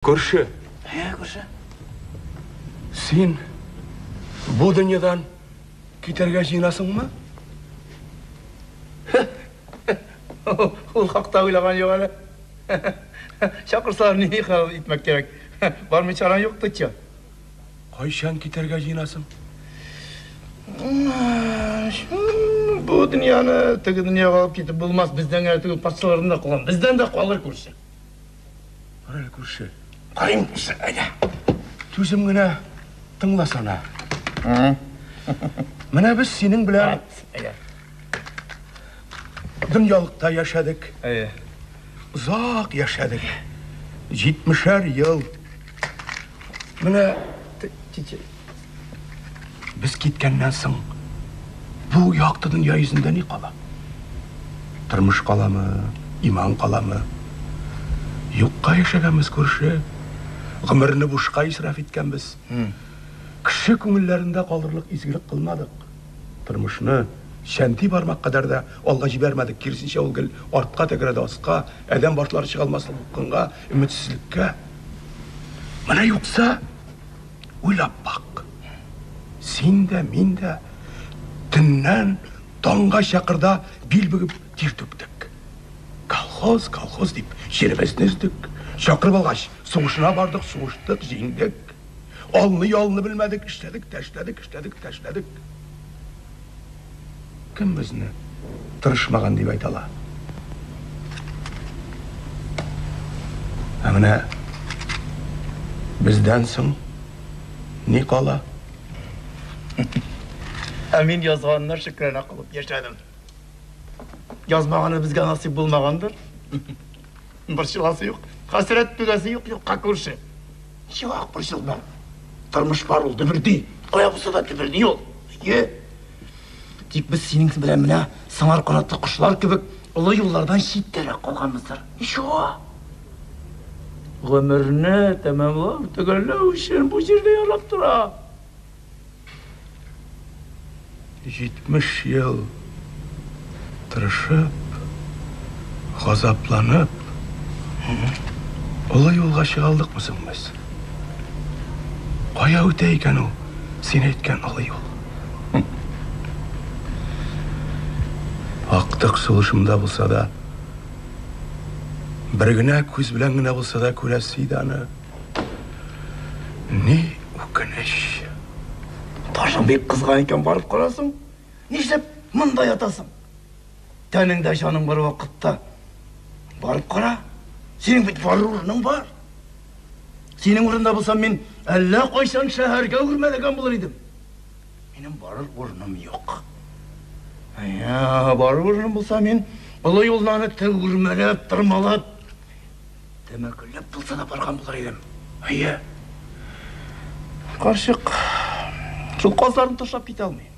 Күрше. Ә, күрше. Син бу дөньядан китәргә җыенасыңмы? Ул хакта уйлаган юк әле. Чакырсалар, ни хәл итмәк кирәк? Бармый чараң юк, ты чё? Кайчан китәргә җыенасың? Бу дөньяны теге дөньяга алып китеп булмас, бездән генә түгел, патшалардан да калган. Бездән дә калыр, күрше. Кара әле, күрше. Карыйм, күрше, әйдә. Түзем генә тыңласана. Менә без синең белән Әйдә. дөньялыкта яшәдек. Әйе. Озак яшәдек. Җитмешәр ел. Менә без киткәннән соң бу якты дөнья йөзендә ни кала? Тормыш каламы, иман каламы? Юкка яшәгәнбез, күрше. Гомерне бушка исраф иткәнбез. Кеше күңелләрендә калырлык изгелек кылмадык. Тормышны чәнти бармак кадәр дә алга җибәрмәдек, киресенчә ул гел артка тәгәрәде, аска, адәм башлары чыга алмаслык упкынга, өметсезлеккә. Менә юкса, уйлап бак. Син дә, мин дә төннән таңга чакырда бил бөгеп тир түктек. Колхоз, колхоз дип җиребезне өздек. Чакырып алгач, сугышына бардык, сугыштык, җиңдек. Алны-ялны белмәдек, эшләдек тә эшләдек, эшләдек тә эшләдек. Кем безне тырышмаган дип әйтә ала? Ә менә бездән соң ни кала? Ә мин язганына шөкрана кылып яшәдем. Язмаганы безгә насыйп булмагандыр. Борчыласы юк, хәсрәт түгәсе юк, юкка күрше. Юк, борчылма. Тормыш бар ул, дөберди. Кая булса да дөберди ул. Әйе. Тик без синең белән менә сыңар канатлы кошлар кебек олы юллардан читтәрәк калганбыздыр. Ничего. Гомерне тәмамлау, төгәлләү өчен бу җирдә ярап тора. 70 ел тырышып, газапланып, олы юлга чыга алдыкмы соң без? Кая үтә икән ул син әйткән олы юл? Актык сулышымда булса да, бер генә күз белән генә булса да күрәсе иде аны. Ни үкенеч. Башың бик кызган икән, барып карасың. Нишләп монда ятасың? Тәнеңдә җаның бар вакытта. Барып кара. Синең бит барыр урының бар. Синең урында булсам, мин әллә кайчан шәһәргә үрмәләгән булыр идем. Минем барыр урыным юк. Әйе, барыр урыным булса, мин олы юлны аны үрмәләп, тырмалап, тәмәкеләп булса да барган булыр идем. Әйе. Карчык, шул казларны ташлап китә алмыйм.